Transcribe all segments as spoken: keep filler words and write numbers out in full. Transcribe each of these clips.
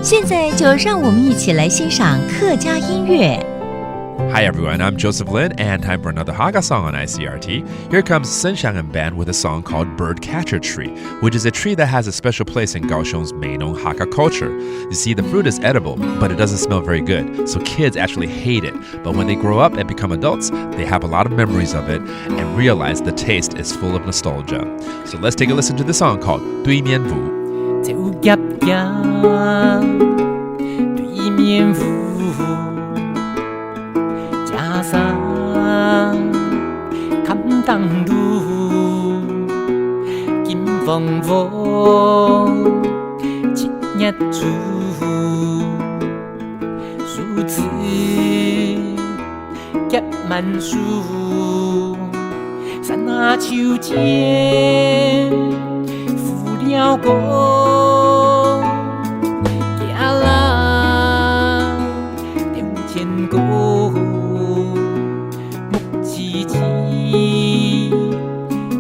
现在就让我们一起来欣赏客家音乐。Hi everyone, I'm Joseph Lin, and time for another Hakka song on I C R T. Here comes Sen Xiang and Band with a song called Birdcatcher Tree, which is a tree that has a special place in Kaohsiung's Meinong Hakka culture. You see, the fruit is edible, but it doesn't smell very good, so kids actually hate it. But when they grow up and become adults, they have a lot of memories of it and realize the taste is full of nostalgia. So let's take a listen to the song called 对面湖。走夾夾，对面湖，家乡看当路，金黄黄，七月初。 树枝结满树，山下秋千，无聊过，行啦，电线杆，木 青青，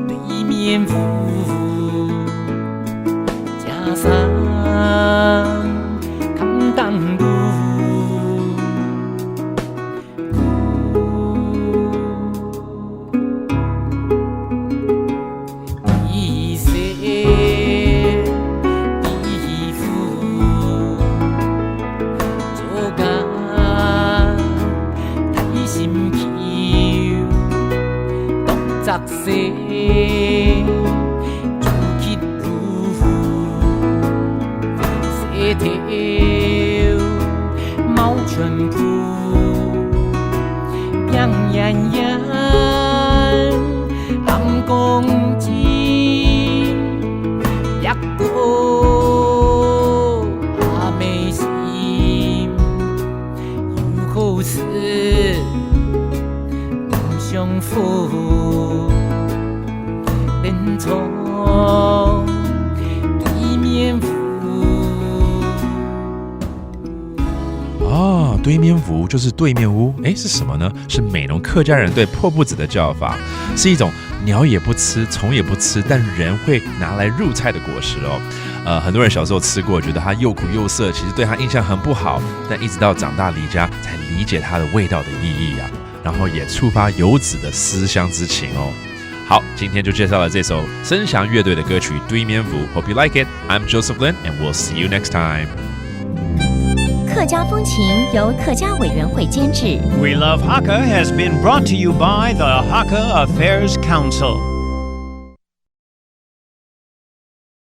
对面湖，家乡看当路。第一声，第一呼，做个大心臼，当作 西，竹起路，石头冒全部，冰瀴瀴，暗光金，一个阿妹心。 有好事，毋相负，登上对面湖。哦，对面湖就是对面屋，诶，是什么呢？是美浓客家人对破布子的叫法，是一种鸟也不吃、虫也不吃，但人会拿来入菜的果实哦。呃，很多人小时候吃过，觉得它又苦又涩，其实对它印象很不好。但一直到长大离家，才理解它的味道的意义啊，然后也触发游子的思乡之情哦。好，今天就介绍了这首森祥乐队的歌曲《对面湖》。Hope you like it. I'm Joseph Lin, and we'll see you next time. 客家风情由客家委员会监制。 We Love Hakka has been brought to you by the Hakka Affairs Council.